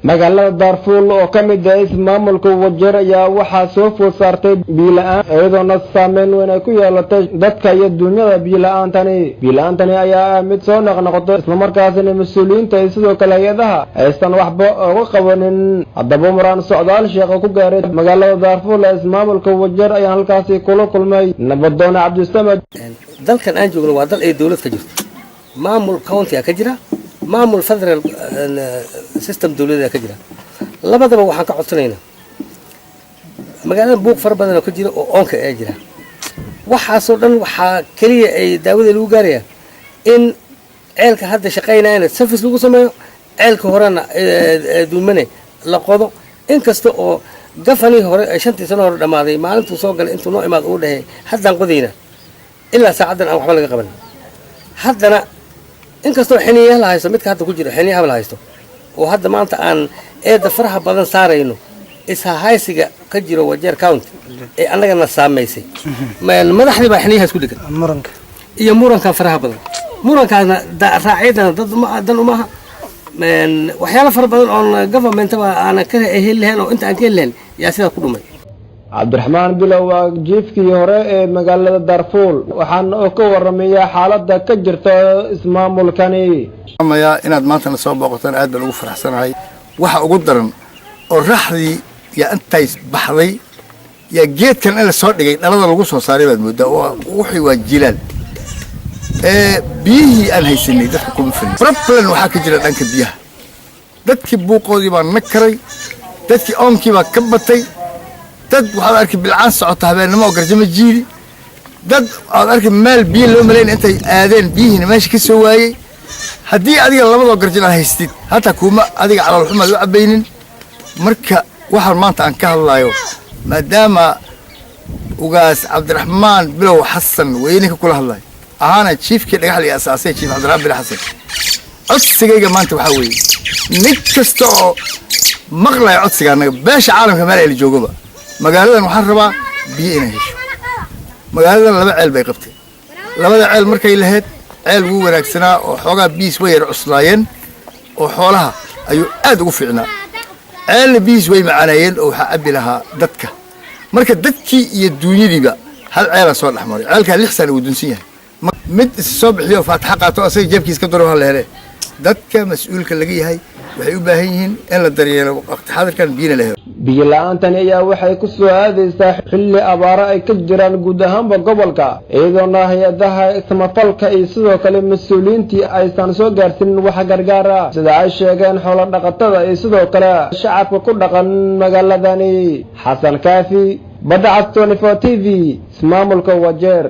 Magaalada Daarfuul oo ka mid ah ismaamulka Wajeer ayaa waxaa soo food saartay biyo-la-aan, iyadoona saameyn weyn ay ku yeelatay dadka iyo dunyada. Biyo-la-aantani ayaa ah mid soo noqnoqoto, islamarkaasina mas-uuliyiinta iyo sidoo kale hay-adaha aysan waxba uga qabanin. Haddaba, maraan socdaal sheekha ku gaaray magaalada Daarfuul ee ismaamulka Wajeer ayaan halkaasi kula kulmay nabadoone Cabdisamed. Dalkan aan joogno waa dal ay dowlad ka jirto, maamul county ka jira, maamul federal system dowladeeda ka jira. Labadaba waxaan ka codsanaynaa, magaalada buuq fara badan oo ka jira oo oonka ee jira, waxaasoo dhan waxaa keliya ay daawada lagu gaaraya in ceelka hadda shaqaynayana service lagu sameeyo, ceelka horena duumane la qodo. Inkasta oo gafanii hore ee 5-tii sano hore dhammaaday, maalintuu soo galay intuu noo imaad uu dhahay haddaan qodaynaa, ilaa saacaddan aan waxba laga qaban. Haddana inkastoo xiniyaha la haysto, midka hadda ku jira xiniyahaba la haysto, oo hadda maanta aan eedda faraha badan saarayno ishahaysiga ka jiro Wajeer County ee annagana saamaysay, madaxdii baa xiniyaha isku dhegan muranka iyo muranka faraha badan. Murankaasna raacyadana dad dan umaha. Waxyaalo fara badan oon governmentaba aanan ka heli lahayn oo inta aan ka heli lahayn yaa sidaa ku dhumay. Cabdiraxmaan Bilow waa jiifkii hore ee magaalada Daarfuul, waxaana uu ka waramayaa xaaladda ka jirta ismaamulkani. Maya, inaad maantana soo booqataan aad baan ugu faraxsanahay. Waxa ugu daran oo raxdii yaa intays baxday yaa geedkan in la soo dhigay dhalada lagu soo saaray baad moodaa. Wixii waa jilaal ee biyihii aan haysanay dadka kuma filin. Problem waxaa ka jira dhanka biyaha. Dadkii buuqoodii baa na karay, dadkii oonkii baa ka batay. Dad waxaad arki bilcaan socota habeennimo oo garjamo jiidi, dad aad arki meel biyo loo malayn intay aadeen biyihiina meesha ka soo waayey. Haddii adiga labadoo garjin aad haystid, hataa kuuma adiga caloolxumaad u cabaynin. Marka waxaan maanta aan ka hadlayo, maadaama Ugaas Cabdiraxmaan Bilow Xasan weyninka kula hadlayo ahaana chiefkii Dhagaxla iyo asaasay, Chief Cabdiraxmaan Bilow Xasan, codsigayga maanta waxaa weeye nin kasta oo maqlaya codsiga annaga, beesha caalamka meel ay la joogaba, magaaladan waxaan rabaa biyo inay hesho. Magaaladan laba ceel bay qabtay. Labada ceel markay lahayd, ceel wuu wanaagsanaa oo xoogaa biis way yar cuslaayeen oo xoolaha ayuu aad ugu fiicnaa. Ceelna biis way macaanayeen oo waxaa cabbi lahaa dadka. Marka dadkii iyo duunyadiiba hal ceelaa soo dhex maray. Ceelkaa 6 sana wuu dunsan yahay. Mid is soo bixiyo faataxa qaato, asaga jeebkiis ka duro ha la hele. Dadka mas-uulka laga yahay waxay u baahan yihiin in la daryeelo waqti xadirkan, biyana la helo. Biyo la-aantani ayaa waxay ku soo aadaysaa xilli abaaro ay ka jiraan guud ahaanba gobolka, iyadoona hay-adaha samafalka iyo sidoo kale mas-uuliyiintii aysan soo gaarsiinin wax gargaara, sida ay sheegeen xoolo dhaqatada iyo sidoo kale shacabka ku dhaqan magaaladani. Xasan Kaafi, Badda Cas 24 TV, ismaamulka Wajeer.